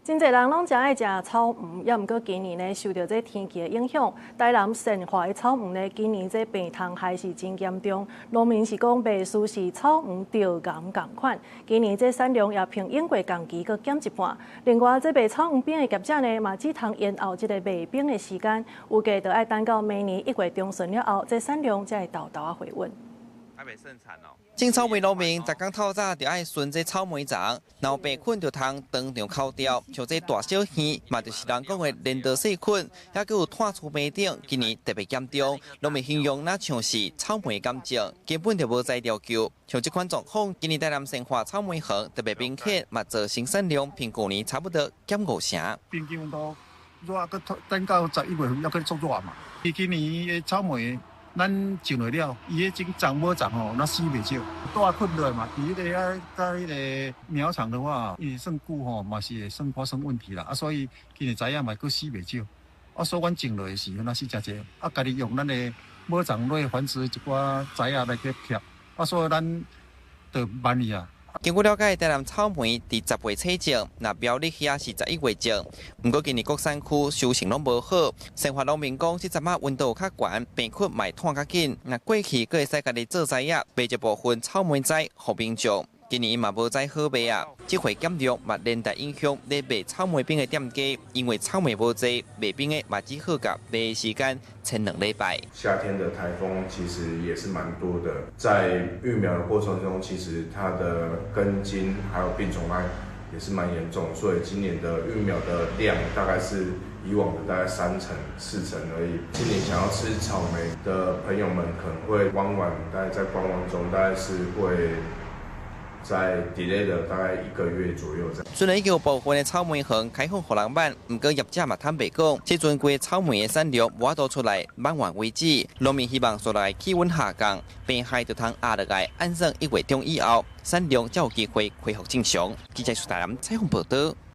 真濟人攏誠愛食草莓，猶毋過今年呢受著這天氣的影響，台南善化的草莓呢，今年這病蟲害是真嚴重。農民是講袂輸是草莓著癌仝款。今年這產量也平應過同期閣減一半。另外，這賣草莓餅的業者呢，嘛只通延後這个賣餅的時間，預計著愛等到明年1月中旬了後，這產量才會沓沓仔回穩。種草莓農民，逐工透早就愛巡這草莓叢，若有病菌就通當場剾掉。像這大小耳，嘛就是人講的鐮刀細菌，抑閣有炭疽病等，今年特別嚴重。農民形容若像是草莓癌症，根本就無材料救。像這款狀況，今年台南善化草莓園特別明顯，嘛造成產量比舊年差不多減五成。平均溫度熱，閣等到11月份，猶閣足熱嘛。伊今年的草莓，咱種落了，伊彼種長母長吼，咱死袂少，大困落嘛。佇彼个啊，在彼个苗場的話，伊算久吼，嘛是會算發生問題啦。啊，所以今年知影嘛，閣死袂少。啊，所以阮種落的時陣，若死誠濟。啊，家己用咱的母欉來繁殖一寡栽仔來去貼。啊，所以咱就慢去啊。根據了解，台南草莓佇10月初種，若苗栗遐是11月種。毋過今年各產區收成攏無好，善化農民講，這陣仔溫度較懸，病菌嘛會湠較緊。若過去閣會使家己做栽仔，賣一部分草莓栽予民眾。今年嘛無栽好賣啊！這回減量嘛連帶影響咧賣草莓餅的店家，因為草莓無濟，賣餅的嘛只好共賣時間延2禮拜。夏天的颱風其實也是蠻多的，在育苗的過程中，其實它的根莖還有病蟲害也是蠻嚴重，所以今年的育苗的量大概是以往的大概三成、四成而已。今年想要吃草莓的朋友們可能會觀望，大概在觀望中，大概是會在 delay 了大概一個月左右。雖然已經有部分的草莓園開放予人買，毋過業者嘛坦白講，這陣規草莓的產量無法度出來滿願為止。農民希望紲落來氣溫下降，病害就通壓落來，按算1月中以後，產量才有機會恢復正常。記者蘇大南採訪報道。